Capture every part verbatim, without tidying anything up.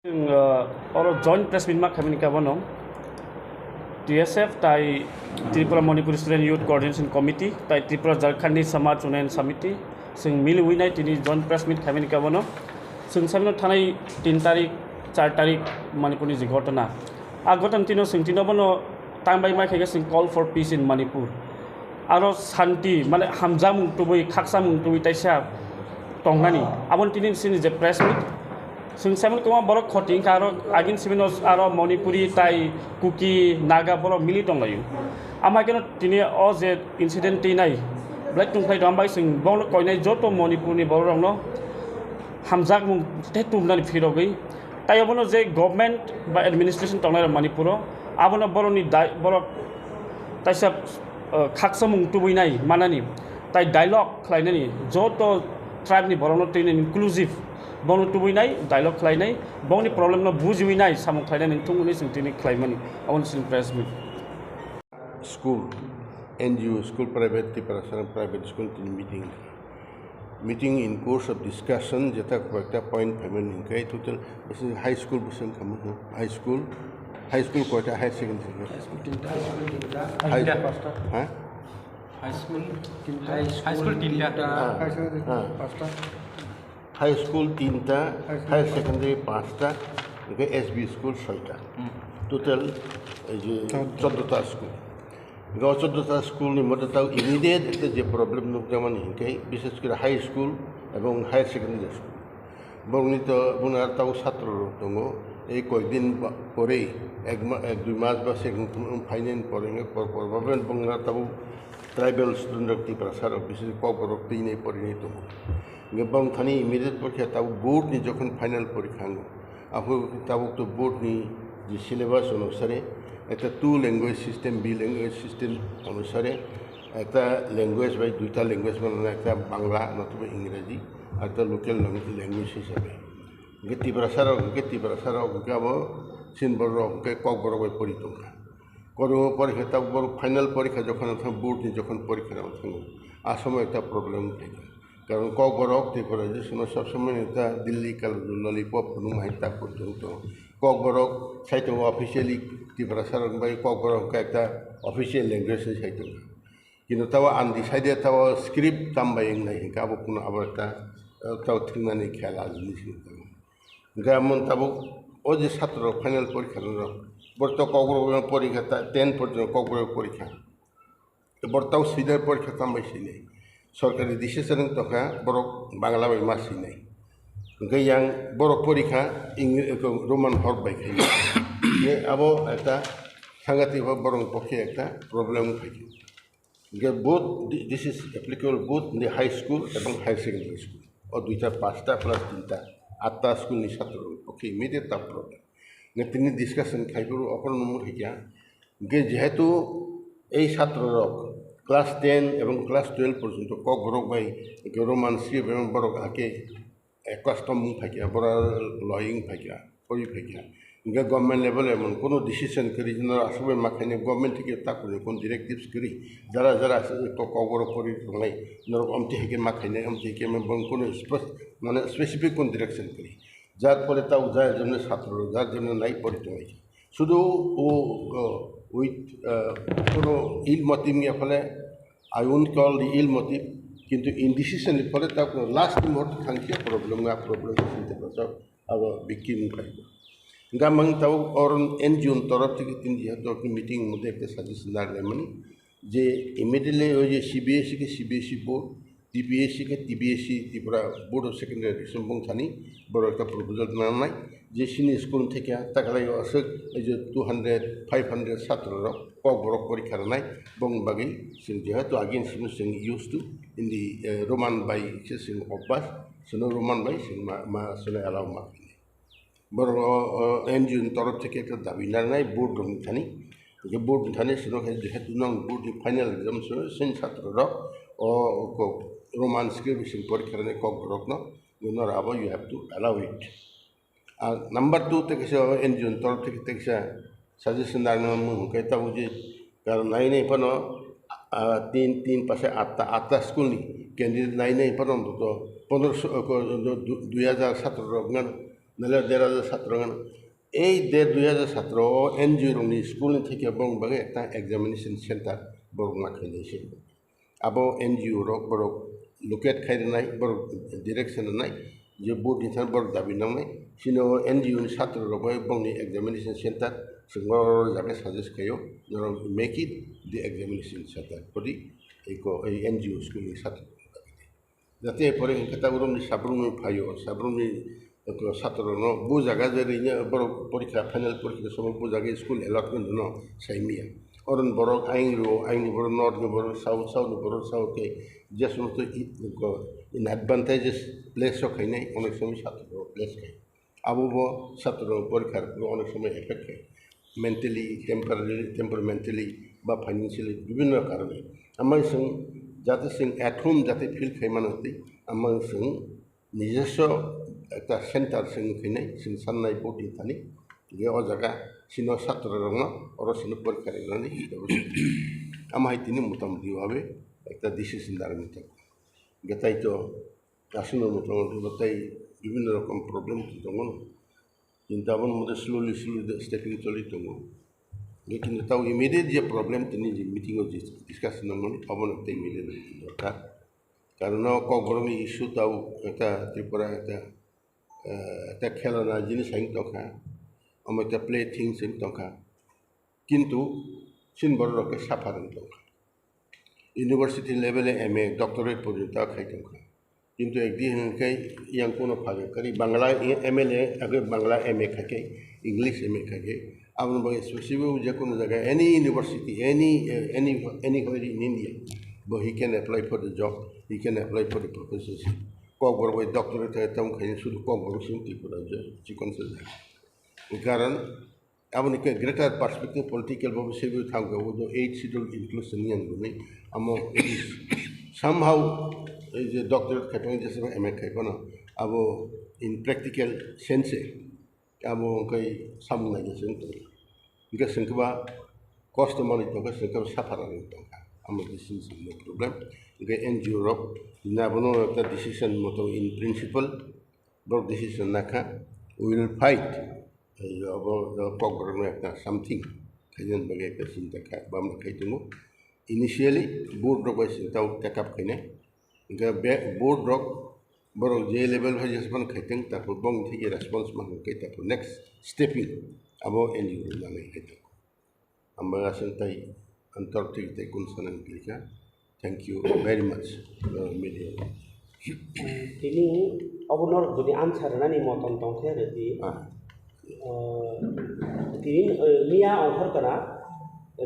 Chwng, uh, oro joint press meet ma khaimani khe bono T S F tai Tripura Manipuri Student Youth Coordination Committee tai Tripura Jharkhandi Samaj Unnayan Samiti chwng miliwi nai tini joint press meet khaimani khe bono chwng sabino thanai tin tarik, char tarik Manipurni je ghotona. A ghotona tino chwng tino bono tang bai mai khaikhe chwng call for peace in Manipur. Aro santi, mane hamjakmung tubui, khaksamung tubui taisa tongnani. Aboni tini chini je press meet, chwng saimani kwbangma borok khoti wngkha, aro agin sibino aro Manipuri tai Kuki, Naga borok mili tonglaio. Ama keno tini o je incident twi nai, belai tungkhlai tong bai chwng bongno koinai joto Manipurni borok rokno hamjakmung tei tumnani phirogwi. Tai abono je government ba administration tongnai rok Manipuro, abono borokni dai-, borok taisa, uh, khaksamung tubui nai manani, tai dialogue khlainani, joto tribe ni borokno twi inclusive, bono tubui nai dialogue khlainai, bongni problem no bujiwi nai samung khlainani thung hwnwi chwng tini khlaimani, aboni chini press meet. School, N G O school, private, Tiprasa private school tini meeting. Meeting in course of discussion, jeta koita point phaimani hingkai total, bisi high school bisi wngkha high school, high school koita, higher secondary. High school tinta. High school tinta. High, ha? High school tinta. High school tinta. High school tinta, higher secondary panchta, hingke S B school soita. Total, ei je choddo ta school. Hingke o choddo ta school ni mote tao immediate ekta je problem nukjakmani hingke, bishes kore high school ebong higher secondary school. Borokni to, boni aro tao satro rok tongo. Ei koyekdin ba-, porei, ek ma-, ek dui mas ba se wng, wng phainani pore hingke por, por, por, boni aro tao tribal student rok, Tiprasa rok, bishes Kokborok twi nai porinai tongo. Hingke bong thani immediate porikha tabuk board ni jokhon final porikha wngo, aphuru tabuk to board ni je syllabus onusare, ekta two language system, bi language system onusare, ekta language bai duita language manana, ekta Bangla notoba Ingreji, ekta local lang-, language hisabe. Hingke Tiprasa rok, hingke Tiprasa rok, hingke abo Chin Borok rok, hingke Kokborok bai pori tongkha. Koro porikha tabuk borok final porikha jokhon thang, board ni jokhon porikha rok thango, a somoy ekta problem wngkha. Karon Kokborok Tiprasa je sono sob somoy ta Delhi kal lollipop phunuk hai ta porjong to. Kokborok sai tongo officially Tiprasa rok bai Kokborok hingke ekta official language sai tongo. Kintu tao undecided tao script tam bai wngnai hingke abo kuno abo ekta, eh, tao thwinani khela jinis wngkha. Hingke amo tabuk o je satro rok final porikha rok, borok to Kokborok porikha ta ten porjonto Kokborok porikha. Borok tao swinai porikha tam bai swinai. Sorkari decision wng tongkha borok Bangla bai ma swinai. Hingke yang borok porikha Eng-, Roman horp bai khai. Hingke abo ekta sangatik borok pokhe ekta problem wng phaikha. Hingke both, thi-, this is applicable both in the high school ebong higher secondary school. O duita, panchta plus tinta, atta school ni satro rok pokhe immediate ta problem. Hingke tini discussion khai phuru okhorno nung khaikha. Hingke jehetu ei satro rok class ten ebong class twelve porjonto Kokborok bai hingke Roman script ebong borok hake, eh, custom wng phaikha, bora loying phaikha, pori phaikha. Hingke government level emon kono decision kwrwi, norok aswk bai ma khainai, government theke ta kwrwi kono directives kwrwi, jara jara aswk kok-, Kokborok pori tongnai, norok omtwi hai khe ma khainai, omtwi hai khe ma bong kono spe-, mane specific kono direction kwrwi. Jar phole tabuk jar jemne satro rok, jar jemne nai pori tongnai. Sudu o, o, with, uh, kono ill motive wngya phole, I won't call the ill motive, kintu indecision ni phole ta kono last ni muhurto thangkhe problem wngya, problem sinte kotor abo victim wngkha. Hingke ang tabuk oro N G O ni torof theke tini jehetu meeting mode ekta suggestion narwkmani je immediately o je C B S E khe C B S E board, T P S C khe T P S C, Tripura Board of Secondary Education bung thani borok ekta proposal nangnai je chini school theke takalai o aswk ei je two hundred, five hundred satro rok Kokborok porikha rwnai, bongni bagwi chwng jehetu agin simi chwng used to in the, eh, Roman bai se chwng obas, chwngno Roman bai chwng ma, ma chwngno allow ma khainai. Borok o, o, N G O ni torof theke ekta dabi nangnai board rokni thani. Hingke board ni thani sino khe jehetu nang board ni final exam sino, chini satro rok o, o, ko, Roman script bising porikha rwnai Kokborok no, noro abo you have to allow it. Ah, number two te kaisa N G O ni torof theke te kaisa suggestion narwknai mung hwnkhe tabuk je karon nai nai phano, ah, tin, tin pase atta, atta school ni candidate nai nai phano to pondroso, ko, du-, du-, dui hajar satro rok ngan Nale der hajar satro wngkha. Ei der dui hajar satro o N G O rokni school ni theke borokni bagwi ekta examination center borok ma khainai se. Abo N G O rok borok locate khai rwnai, borok direction rwnai, je bo bini thani borok dabi nangnai. Chini o N G O ni satro rok bai borokni examination center chwng oro jaga suggest khaio, norok make it the examination center for the eko, ei N G O school ni satro. Jate pore hwnkhe tabuk romni sabrumni phaio, sabrumni satro no bo jaga je rwina borok porikha, final porikha somo bo jaga school allotment no saimia. Oron borok aying ro, aying borok north ni borok south, south ni borok south khe je somosto i-, ko-, in advantages place o khainai onek somoy satro place khai. Abo bo satro porikha rok onek somoy effect khai. Mentally, temporarily, temperamentally ba financially bibhinno karone. Amai sing jate sing at home jate feel khai mano tei amai sing নিজস্ব একটা center chwng khainai, chwng sannai boarding thani, je o jaga chini satro rokno oro chini porikha rwnani bebostha. Amo hai tini motamoti bhabe ekta decision darwi tong. Hwnkhe tai to aswkno motamoti bo tai bibhinno rokom problem tongmano. Kintu aboni mote slowly, slowly de stepping choli tongo. Hwnkhe kintu tao immediate je problem tini je meeting o je discussion nangmani, abono tei immediate dorkar. Karon o Kokborokni issue tao ekta Tripura ekta, eh, ekta khelona jinis hai tongkha, omo ekta play things hai tongkha. Kintu chini borok rok khe suffer wng tongkha. University level e M A, doctorate porjonto khai tongkha. Kintu ekdi hwnkhe yang kono phaga kari Bangla M L A, agwi Bangla M A khaikhe, English M A khaikhe, aboni bagwi specific je kono jaga, any university, any, eh, any, anywhere in India, bo he can apply for the job, he can apply for the professorship. Kokborok bai doctorate hai tamo khaini sudu Kokborok simi Tripura je chikon se jaga. Karon aboni khe greater perspective political bo sebi thangkhe o eighth schedule inclusion ni ang bini amo somehow ei je doctorate khai phano jesa M A khai phano abo in practical sense e abo wngkhe samung naina se wngtong. Hingkhe chwng khe ba kosto manwi tongkha, chwng khe ba suffer wngwi tongkha. Amo decision no problem. Hingkhe N G O rok bini abono ekta decision moto in principle borok decision nakha, we will fight. Ei abo Kokborokno ekta something khainani bagwi ekta chinta kha, bamna khai tongo. Initially board rok bai chwng tao take up khainai. Hingkhe be board rok borok je level hai jesa phano khaitong, tarpor bongni theke response manwi khe tarpor next stepping abo N G O rok nanai khaitong. Ang bai aswk tai antor thik tei kun sana wngkha. Thank you very much, uh, media. Tini obo norok bini answer rwnani motom tongkhe rwdi. Ah. Uh, tini, uh, miya ongkhor kana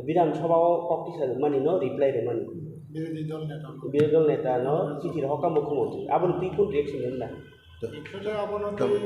Bidhan Sabha o kok tisa rwmani no reply rwmani. Birodhi dol neta. Birodhi dol neta no chithi rohor kha mukhyamantri. Aboni twi kun reaction rwna? Ekhe abono twi